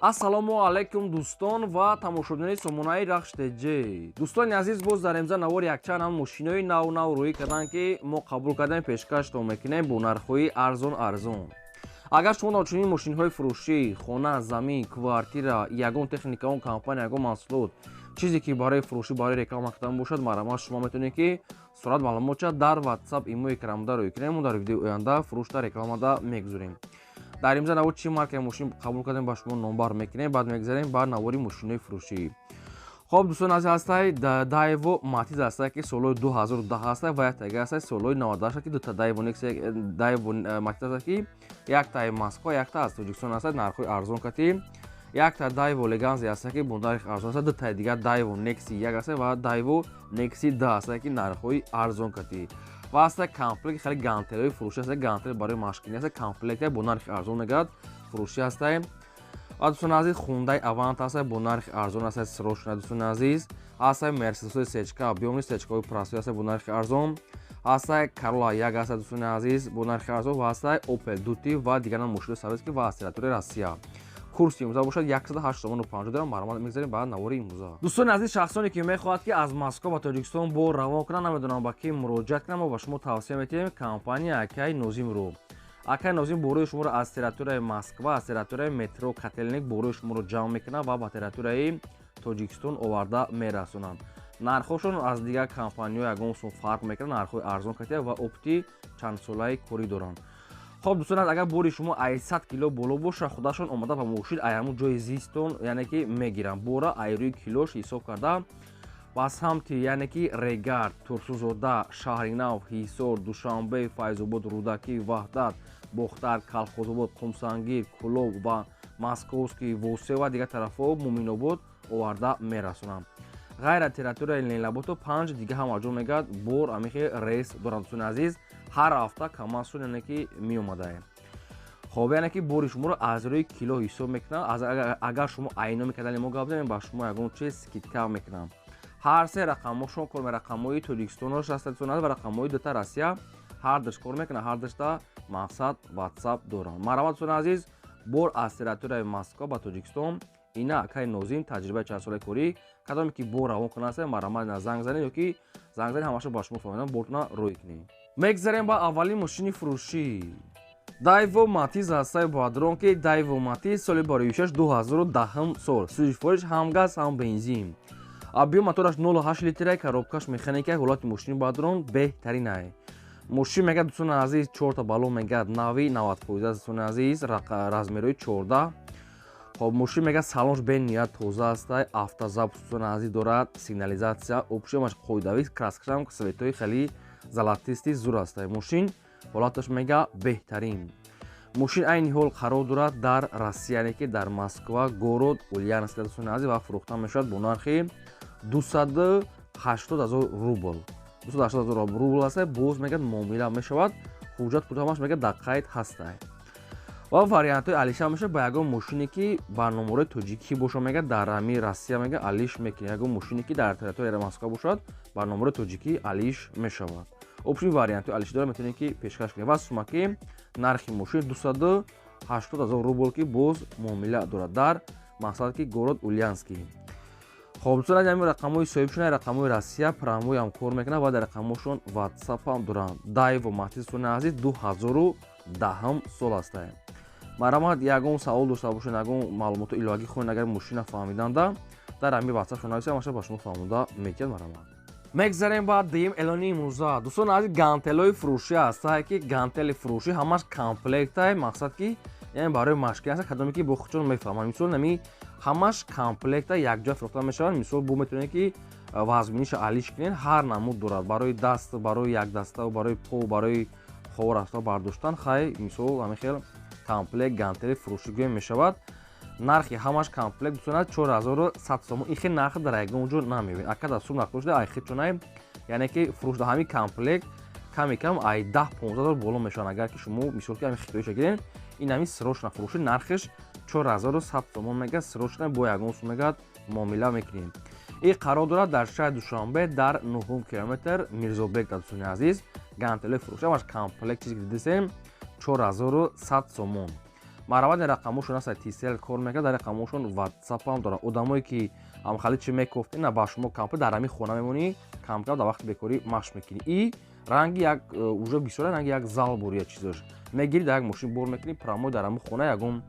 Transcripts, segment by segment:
Ассалому алайкум, дӯстон ва тамошобинони сомонаи Рахш ТЖ. Дӯстони азиз, боз дар имза навори якчанд ҳам мошинои нав нав рӯӣ карданд, ки мо қабул кардем, пешкаштон мекунем бо нархҳои арзон арзон. Агар шумо дар чунин мошинҳои фурӯшӣ, хона, замин, квартира, ягон техника, он компания, ягон маҳсулот, чизе ки барои фурӯшӣ, барои реклама кардан бошад, марҳамат, шумо метавонед, ки сурат маълумотча дар WhatsApp, имо экранда рӯй кунем. Мо дар видеои оянда фурӯшда, рекламада мегузорем. Дар имза навор чӣ маркаи мошин қабул кардем, ба шумо номбар мекунем, баъд мегзарем ба навори мошинои фурӯшӣ. Хоб, дӯстон азиз, ҳастай Дайво Матиз ҳастай, ки солҳои 2010 ҳастай, ва яктаги ҳастай солҳои 98, ки дута Дайво Нексия, Дайво Матиз ҳастай, ки яктаи Москва, якта аз Тоҷикистон ҳастай, нархҳои арзон кати. Якта Дайво Леганзи ҳастай, ки бо нархи арзон ҳастай. Дутаи дигар Дайво Некси як ҳастай ва Дайво Некси д ҳастай, ки нархҳои арзон кати. Ва ҳастай комплект хеле гантелҳои фурӯшӣ ҳастай, гантел барои машқкунӣ ҳастай, комплекте бо нархи арзон мегардад, фурӯшӣ ҳастай. Ва, дӯстони азиз, Хундай Авант ҳастай, бо нархи арзон ҳастай, срочно, дӯстони азиз. Ҳастай Мерседесҳои сечка, объёмный, сечкаҳои простой ҳастай бо нархи арзон. Ҳастай Карола як ҳастай, дӯстони азиз, бо нархи арзон. Ва ҳастай Опел Дути ва дигар мошинои советский ва аз территорияи Россия. Курси имрӯза бошад 108 сомону 50 дирам. Марҳамат, мегзарем ба навори имрӯза. Дӯстони азиз, шахсоне ки мехоҳад, ки аз Москва ба Тоҷикистон бор равон кунанд, намедонам, ба кӣ муроҷиат кунам, мо ба шумо тавсия метиҳем компания акай Нозимро. Акай Нозим борои шуморо аз территорияи Москва, аз территорияи метро Котельник борои шуморо ҷамъ мекунад ва ба территорияи Тоҷикистон оварда мерасонанд. Нархҳошон аз дигар компаниҳо ягон сум фарқ мекунад, нархҳои арзон катия ва опыти чандсолаи корӣ доранд. Хоб, дӯстон, агар бори шумо ай 100 кило боло боша, худашон омада ба мошин ай ҳамун ҷои зистон, яъне ки мегиранд бора, ай рӯи килош ҳисоб карда. Ба самти, яъне ки, Регар, Турсунзода, Шаҳринав, Ҳисор, Душанбе, Файзобод, Рӯдакӣ, Ваҳдат, Бохтар, Калхозобод, Қумсангир, Кулоб ва Московский, Восе ва дигар тарафҳо, Муминобод оварда мерасонанд. Ғайр аз территорияи Ленинободу панҷ дига ҳама ҷо мегӯяд бор амихи рейс доранд. Дӯстони азиз, ҳар ҳафта камасун, яъне ки, меомадаем. Хоб, яъне ки бори шуморо аз рӯи кило ҳисоб мекунанд. Агар шумо айноми кардани мо гап занем, ба шумо ягон чиз скидка мекунам. Ҳар се рақамҳошон кор, рақамҳои Тоҷикистонош ҳастад ва рақамҳои дута Россия, ҳар душ кор мекунад, ҳар душта мақсад WhatsApp доранд. Марҳамат, дӯстони азиз, бор аз территорияи Москва ба Тоҷикистон, ина акай Нозим, таҷрибаи чандсолаи корӣ. Кадоме ки бор равон кунад, марҳамат, на занг занед ё ки занг занед, ҳамаашо ба шумо фаҳмидам, бортона рӯй кунед. Мегзарем ба аввалин мошини фурӯшӣ. Дайво Матиз ҳастаи бадрон, ки Дайво Матиз соли барои 6 2010 сол, сифориш ҳам газ, ҳам бензин, объём мотораш 0,8 литра, коробкаш механика. Ҳолати мошини бадрон беҳтаринай. Мошин мегӯяд, дӯстони азиз, чорта балон мегӯяд нави 90%, дӯстони азиз, размерои 14. Хоб, мошин мегӯяд, салонш бениҳоят тоза ҳастай, автозапуск, дӯстони азиз, дорад, сигнализация, общамаш қоидавӣ, краскашам цветои хеле золотистый зур ҳастай. Мошин ҳолаташ мега беҳтарин. Мошин айни ҳол қарор дорад дар Россия, яъне ки дар Москва, город Ульяновск, дӯстони азиз, ва фурӯхта мешавад бо нархи 280 000 рубл. 280 000 рубл ҳастай, боз мегӯяд, муомила мешавад. Ҳуҷҷат пул ҳамаш мегӯяд дар қайд ҳастай ва вариантҳои алиша мешавад ба ягон мошине, ки ба номерои тоҷикӣ боша. Мегӯяд, дар ҳами Россия мега алиш мекунед, ягон мошине, ки дар территорияи Москва бошад, ба номерои тоҷикӣ алиш мешавад. Общий вариантҳои алиши дора, метавонед, ки пешкаш кунед. Ва сумаки нархи мошин 280 000 рубл, ки боз муомила дорад, дар мақсад ки город Ульяновский. Хоб, дӯстон, ҳамин рақамҳои соҳибшона, рақамҳои Россия прямой ҳам кор мекунад ва дар рақамҳошон WhatsApp ҳам доранд. Дайво Матиз, дӯстони азиз, 2010 сол ҳастае. Марҳамат, ягон савол дошта бошед, ягон маълумоти иловагӣ хоҳед, агар мошина фаҳмиданда, дар ҳамин WhatsApp шон нависед, ҳамаша ба шумо фаҳмонда метиҳад. Марҳамат, мегзарем ба дуюм эълони имрӯза. Дӯстон азиз, гантелҳои фурӯшӣ ҳастае, ки гантели фурӯшӣ ҳамаш комплектае, мақсад ки, яъне барои машқӣ ҳаста. Кадоме ки бо худшон мефаҳманд, мисол, нами ҳамаш комплекта якҷоя фурӯхта мешавад. Мисол, бо метавонед, ки вазминиша алиш кунед, ҳар намуд дорад: барои даст, барои якдаста, барои по, барои хор рафта бардоштан. Хай, мисол, ҳамин хел комплект гантели фурӯшӣ гӯем мешавад. Нархи ҳамаш комплект, дӯстона, 4100 сомон. Ин хел нарх дар ягон ҷо намебинед. Ака дар сум нарх шуда, ай хелчонай, яъне ки фурӯшда ҳамин комплект ками кам ай 10-15 ҳазор боло мешаванд. Агар ки шумо, мисол, ки ҳамин хитоиша гиред, ин ҳамин срочно фурӯши, нархиш 4100 сомон мегӯяд, срочно бо ягон сум мегӯяд муомила мекунем. Ин қарор дорад дар шаҳри Душанбе, дар нуҳум километр, Мирзобек. Дӯстони азиз, гантелои фурӯши ҳамаш комплект, чизе ки дидесем, 4100 сомон. Марҳамат, рақамошон аст, Tcell кор мекунад, дар рақамошон WhatsApp ҳам дорад. Одамое ки ҳамхали чи мекофт, ина ба шумо кампа дар ҳамин хона мемонӣ, камкам дар вақти бекорӣ машқ мекунӣ. И ранги як уже бисёра, ранги як зал бурия чизош мегирӣ, дар як мошин бор мекунӣ, прямо дар ҳамин хона ягон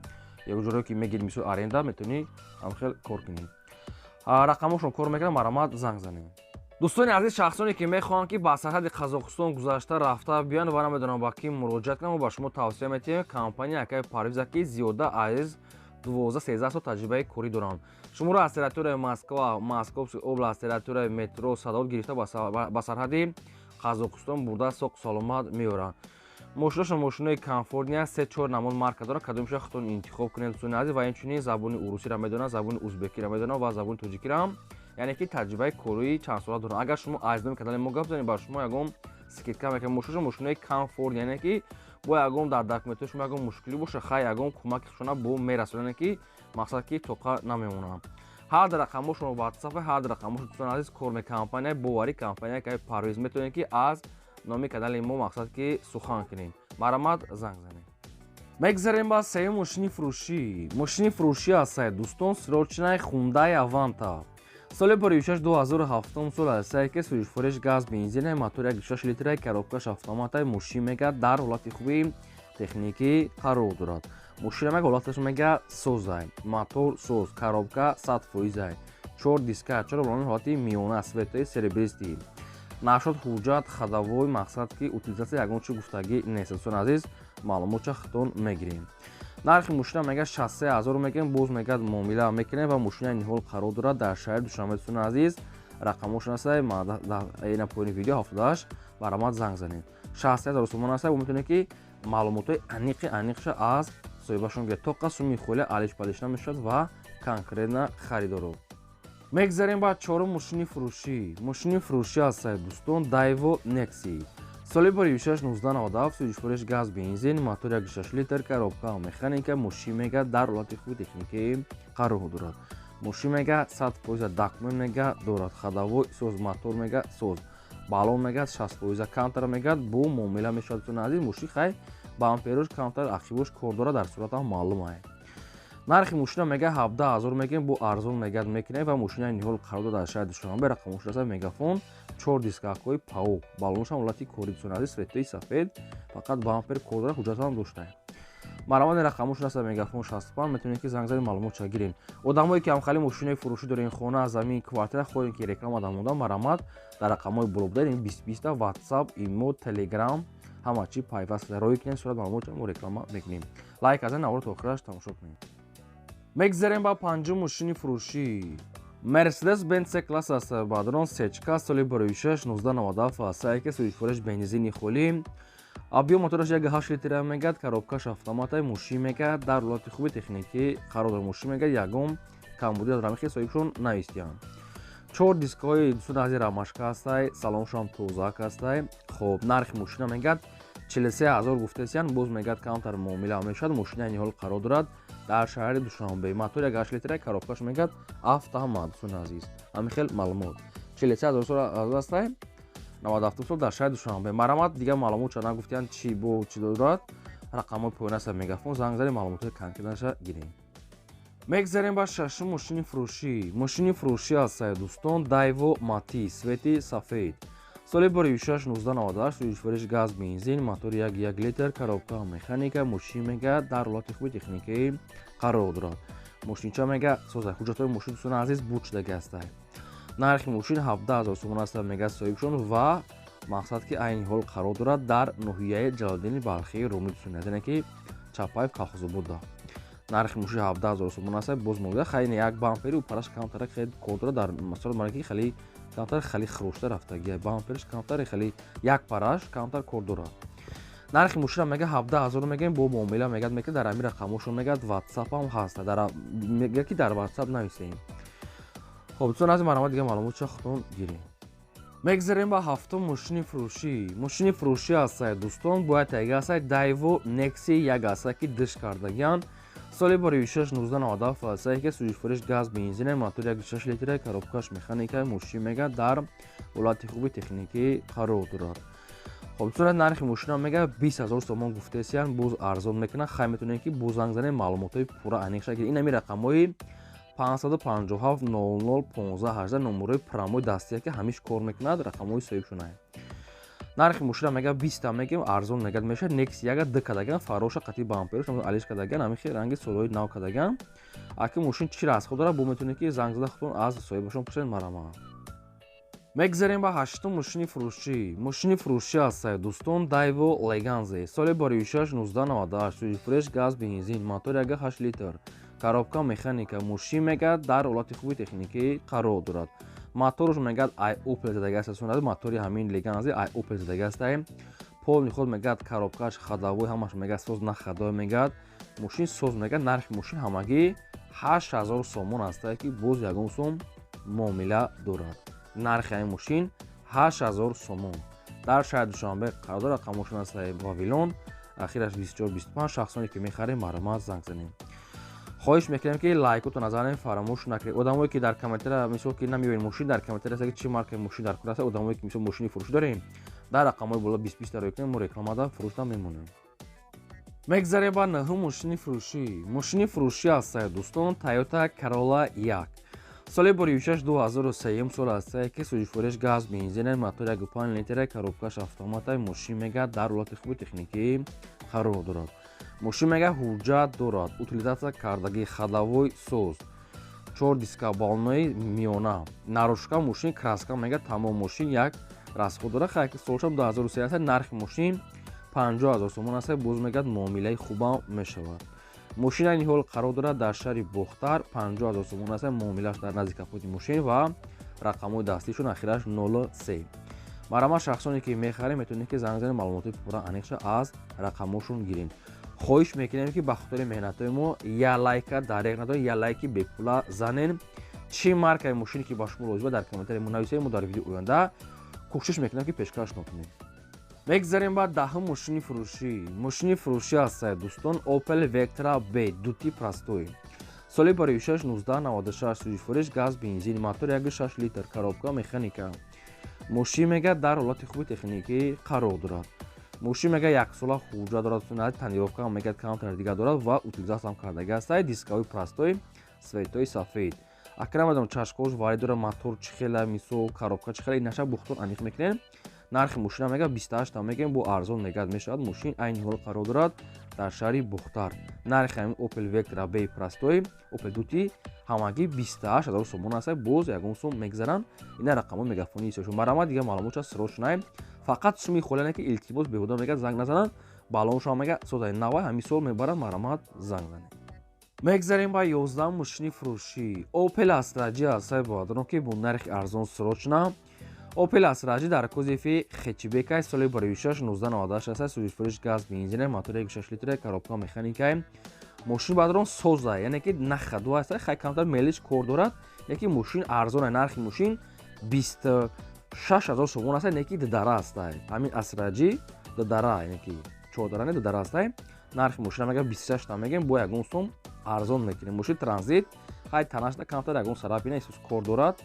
як ҷоре ки мегирӣ, мисол аренда, метавонӣ ҳамхел кор кунӣ. Рақамошон кор мекунад, марҳамат, занг занед. Дӯстони азиз, шахсоне ки мехоҳанд, ки ба сарҳади Қазоқистон гузашта рафта биёянд ва намедонам ба кӣ муроҷиат кунанд, мо ба шумо тавсия метиҳем компания акаи Парвиза, ки зиёда аз 12-13 сол таҷрибаи корӣ доранд. Шуморо аз территорияи Москва, Московский область, территорияи метро Садовод гирифта, ба сарҳади Қазоқистон бурда, соқ саломат меоранд. Мошиношон мошинои комфортный, се чор намуд марка дорад, кадомеша худтон интихоб кунед, дӯстони азиз. Ва инчунин забони урусиро медонанд, забони узбекиро медонанд ва забони тоҷикиро, яъне ки таҷрибаи кории чандсола доранд. Агар шумо аз номи канали мо гап занед, ба шумо ягон скидка мекунад. Мошиношон мошинои комфорт, яъне ки бо ягон дар документҳои шумо ягон мушкилӣ боша, хай, ягон кӯмаки худшона бо мерасонанд, ки мақсад ки тоқа намемонанд. Ҳар рақамошон WhatsApp, ҳар рақамошон, дӯстони азиз, кор мекунад. Компанияи боварӣ, компания ки Парвиз, метавонед ки аз номи канали мо мақсад ки сухан кунед. Марҳамат, занг занед. Мегзарем ба сеюм мошини фурӯшӣ. Мошини фурӯшӣ ҳастае, дӯстон, срочный Хундай Аванта, соли 16 2007 сол ҳастае, ки сӯзишвориш газ бензина, мотор 1,6 литра, коробкаш автомата. Мошин мега дар ҳолати хуби техникӣ қарор дорад. Мошина мега ҳолаташ мега созай, мотор соз, коробка 100%-ай, чор диска, чор балони ҳолати миёна, цветои серебристый. Нашод ҳуҷҷат, ходовой, мақсад ки утилизация ягон чи гуфтагӣ нест. Дӯстони азиз, маълумотча худтон мегирем. Нархи мошина мега 63 000 мегӯем, боз мегӯяд муомила мекунем. Ва мошина ниҳол қарор дорад дар шаҳри Душанбе. Дӯстони азиз, рақамошон аста ина поёни видео 78, марҳамат, занг занед. 63 000 сомон аста, метавонед ки маълумотҳои аниқи аниқша аз соҳибашон гиред. Тоқа суми холия алиш палиш намешавад ва конкретно харидоро. Мегзарем ба чорум мошини фурӯшӣ. Мошини фурӯшӣ ҳастае, дӯстон, Дайво Некси, соли 16 1997, сӯзишвориш газ бензин, мотор 1,6 литр, коробка механика. Мошин мега дар ҳолати хуби техникӣ қарор дорад. Мошин мега 100% документ мега дорад, ходовой соз, мотор мега соз, баллон мега 60% камтар, мегӯяд бо муомила мешавад. Дӯстони азиз, мошин хай бамперош камтар, ақибош кор дорад, дар суратам маълум ае. Нархи мошина мега 17 000 мегӯем, бо арзон мегӯяд мекунем. Ва мошинаи ниҳол қарор дорад дар шаҳри Душанбе. Рақамош аст Мегафон, чор дискакҳои паук, баллоншам ҳолати кори, дӯстони азиз, цветои сафед, фақат бампер кор дорад, ҳуҷҷатам доштаем. Марҳамат, рақамош аст Мегафон 65, метавонед ки занг занед, маълумотша гирем. Одамое ки ҳамхали мошинаи фурӯшӣ дорем, хона, замин, квартира, хоҳем ки реклама дамода, марҳамат, дар рақамҳои боло буда 20 20 WhatsApp, имо, Telegram, ҳама чи пайваст. Роҳӣ кунед сурат, маълумотша мо реклама мекунем. Лайк азен, навро то охираш тамошо кунед. Мегзарем ба панҷум мошини фурӯшӣ. Мерседес Бенц С класс аст, баъдрон сечка, соли 16 1997 аст, ки сӯзишвориш бензини холӣ, объём мотораш 1,8 литра мегӯяд, коробкаш автомата. Мошин мегӯяд дар ҳолати хуби техникӣ қарор дорад. Мошин мегӯяд ягон камбудӣ дорад, ҳамихи соҳибшон навистиянд. Чор дискҳои, дӯстони азиз, рамашка ҳастай, салоншам тозак ҳастай. Хоб, нархи мошина мегӯяд 43 000 гуфтесиян, боз мегӯяд камтар муомила мешавад. Мошина ниҳол қарор дорад дар шаҳри Душанбе, мотор 1,8 литра, коробкаш мегӯяд автомат. Дӯстони азиз, ҳамин хел маълумот. 43 000 ҳастай, 97 сол, дар шаҳри Душанбе. Марҳамат, дигар маълумотша нагуфтиянд, чӣ бо чӣ дорад. Рақамҳои поён аст Мегафон, занг занед, маълумотҳои конкретнаша гирем. Мегзарем ба шашум мошини фурӯшӣ. Мошини фурӯшӣ ҳастае, дӯстон, Дайво Матиз, цвети сафед, соли 16 1998, сӯзишвориш газ бензин, мотор 1,1 литр, коробка механика. Мошин мега дар ҳолати хуби техникӣ қарор дорад. Мошинча мега соза, ҳуҷҷатҳои мошин, дӯстони азиз, буд шудаги ҳастае. Нархи мошин 17 000 сомон аст, мега соҳибшон. Ва мақсад ки айни ҳол қарор дорад дар ноҳияи Ҷалолиддини Балхии Румӣ, дӯстони азиз, яъне ки Чапаев колхозобода. Нархи мошин 17 000 сомон аст, боз монда хайни як бампери упараш камтара хеле кор дорад. Дар масалан мара ки хеле камтар хеле хирошта рафтагия, бампериш камтар, хеле як параш камтар кор дорад. Нархи мошина мега 17 000 мегӯем, бо муомила мегӯяд мекунад. Дар ҳамин рақамҳошон мегӯяд WhatsApp ҳам ҳаст, мегӯяд ки дар WhatsApp нависем. Хоб, дӯстон азиз, марҳамат, дигар маълумотча худтон гирем. Мегзарем ба ҳафтум мошини фурӯшӣ. Мошини фурӯшӣ ҳастае, дӯстон, бояд тайга ҳастае, Дайво Некси як ҳастае, ки диш кардагиянд, соли 16 1997 ҳастае, ки сӯзишвориш газ бензина, мотор 1,6 литра, коробкаш механика. Мошин мега дар ҳолати хуби техникӣ қарор дорад. Хоб, сурат нархи мошина мега 20 000 сомон гуфтесиян, боз арзон мекунад. Хай, метавонед ки боз занг занед, маълумотҳои пурра аниқ шакл. Ин ҳами рақамҳои 557 00 15 18 номерои прямой дастия, ки ҳамиш кор мекунад, рақамҳои соҳибшунае. Нархи мошина мега 20 мегем, арзон мегад мешавад. Нексия яга д кадаган, фароша қати бамперош алиш кадаган, ҳамин хел ранги солҳои нав кадаган. Аки мошин чӣ расход дорад, бо метавонед ки занг зада худтон аз соҳибашон пурсед, марама. Мегзарем ба ҳаштум мошини фурӯшӣ. Мошини фурӯшӣ ҳастае, дӯстон, Дайво Леганзе, соли бароишаш 1998, сӯзишфурӯш газ бензин, мотор 1,8 литр, коробка механика. Мошин мегӯяд дар ҳолати хуби техникӣ қарор дорад. Моторш мегӯяд ай Опел задаги аст, мотори ҳамин Леганзе ай Опел задаги астае. Полный ход мегӯяд, коробкаш, ходовой ҳамаш мегӯяд соз, на ходовой мегӯяд мошин соз. Мегӯяд нархи мошин ҳамагӣ 8000 сомон астае, ки боз ягон сум муомила дорад. Нархи ҳамин мошин 8000 сомон, дар шаҳри Душанбе қарор дорад. Рақамошон астае Вавилон, ахираш 24 25. Шахсоне ки мехарем, марҳамат, занг занем. Хоҳиш мекунем, ки лайкотро назарем фаромӯш накунед. Одамое ки дар комментария, мисол, ки намеёбед мошин, дар комментария аст, ки чӣ маркаи мошин дар кор аст. Одамое ки, мисол, мошини фурӯшӣ дорем, дар рақамҳои боло 20 20 дарои кунем, мо рекламада фурӯшда мемонем. Мегзарем ба нӯҳум мошини фурӯшӣ. Мошини фурӯшӣ астае, дӯстон, Тойота Карола 1, соли боришаш 2003 сол астае, ки сӯзишфурӯш газ бензин, мотор 1,5 литра, коробкаш автомата. Мошин мегӯяд дар ҳолати хуби техникӣ қарор дорад. Мошин мега ҳуҷҷат дорад, утилизация кардагӣ, ходовой соз, чор дискабалнои миёна, наружка мошин краска мега тамом, мошин як расход дорад. Хайки солшам 2003 аст. Нархи мошин 50 000 сомон аст, боз мегӯяд муомилаи хубам мешавад. Мошин айни ҳол қарор дорад дар шаҳри Бохтар, 50 000 сомон аст муомилааш. Дар назди капоти мошин ва рақамҳои дастишон ахираш 03. Марҳамат, шахсоне ки мехарем, метавонед ки занг занед, маълумоти пурра аниқша аз рақамҳошон гирем. Хоҳиш мекунем, ки ба хотири меҳнатҳои мо як лайка дареғ надоред, як лайки бепула занен. Чӣ маркаи мошине ки ба шумо лозима, дар комментария мо нависед, мо дар видеои оянда кӯшиш мекунем, ки пешкашно кунем. Мегзарем ба даҳум мошини фурӯшӣ. Мошини фурӯшӣ ҳастае, дӯстон, Opel Vectra B дути простой, соли бароишаш 1996, сӯзишфурӯш газ бензин, мотор 1,6 литр, коробка механика. Мошин мегӯяд дар ҳолати хуби техникӣ қарор дорад. Мошин мега яксола ҳуҷҷат дорад, тонировка мегӯяд камтар дигар дорад ва утилизация кардаги астае. Дисковой простой, цветои сафед. Ака намедонам, чашкош вари дорад, мотор чӣ хела, мисол, коробка чӣ хела, инаша бухтон аниқ мекунем. Нархи мошина мега 28 мегӯем, бо арзон мегӯяд мешавад. Мошин айни ҳол қарор дорад дар шаҳри Бухтар. Нархи ҳамин Opel Vectra B простой, Opel дути ҳамагӣ 28 000 сомон аст, боз ягон сум мегзаранд. Ина рақамҳои мегафони ҳисобшон. Марҳамат, дигар маълумотша срочно й, фақат суми холиане, ки илтимос, беҳуда мегӯяд занг назананд. Балоншон мега созаи навай, ҳамин сол мебаранд. Марҳамат, занг занед. Мегзарем ба 11 мошини фурӯшӣ. Opel Astra J астаи, бародарон, ки бо нархи арзон срочно. Opel Astra J дар кузови хэтчбекай, соли бароишаш 1998 аст, сӯзишфурӯш газ бензин, мотор 1,6 литра, коробка механикай. Мошин, бародарон, соза, яъне ки на ходу аст, хай камтар мелиш кор дорад, яки мошин арзон. Нархи мошин 26 000 сомон аст, яке дудара аст. Ҳамин Astra J дудара, яъне ки чордара не, дудара аст. Нархи мошина мега 26 та мегем, бо ягон сум арзон мекунем. Мошин транзит, хай танашда камтар ягон сарапина исус кор дорад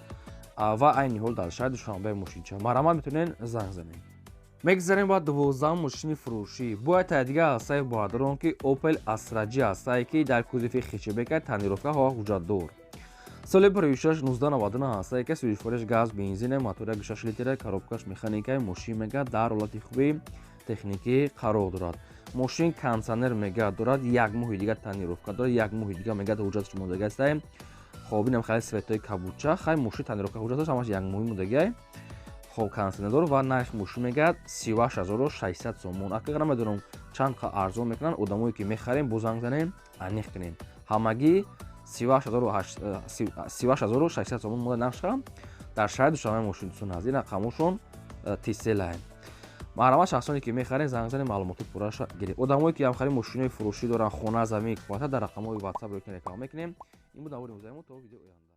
ва айни ҳол дар шаҳри Душанбе мошинча. Марҳамат, метавонед занг занед. Мегзарем ба 12 мошини фурӯшӣ. Бояд тай дигар ҳастаи, бародарон, ки Opel Astra J ҳастае, ки дар кузови хэтчбека, тонировка ҳо, ҳуҷҷатдор, соли бароишаш 1999 ҳастае, ки сӯзишфурӯш газ бензин, мотор 1,6 литра, коробкаш механикаи. Мошин мега дар ҳолати хуби техникӣ қарор дорад. Мошин кондитсионер мега дорад, як моҳи дигар тонировка дорад, як моҳи дигар мега ҳуҷҷаташ мондагӣ астае. Хоб, инам хеле цветои кабуча. Хай, мошин тонировка, ҳуҷҷаташ ҳамаш як моҳи мондагиай. Хоб, кондитсионер дорад ва нархи мошин мегӯяд 38 600 сомон. Ака, намедонам, чанд қа арзон мекунанд. Одамое ки мехарем, бо занг занем, аниқ кунем. Ҳамагӣ 38 600 сомон мода нархша, дар шаҳри Душанбе мошин, дӯстон, аст. Ин рақамошон тиселай. Марҳамат, шахсоне ки мехарем, занг занем, маълумоти пурраша гирем. Одамое ки ҳамхари мошинои фурӯшӣ доранд, хона, замин, квартира, дар рақамҳои WhatsApp реклама мекунем. Ин буд навори имрӯзаи мо. То видеои оянда.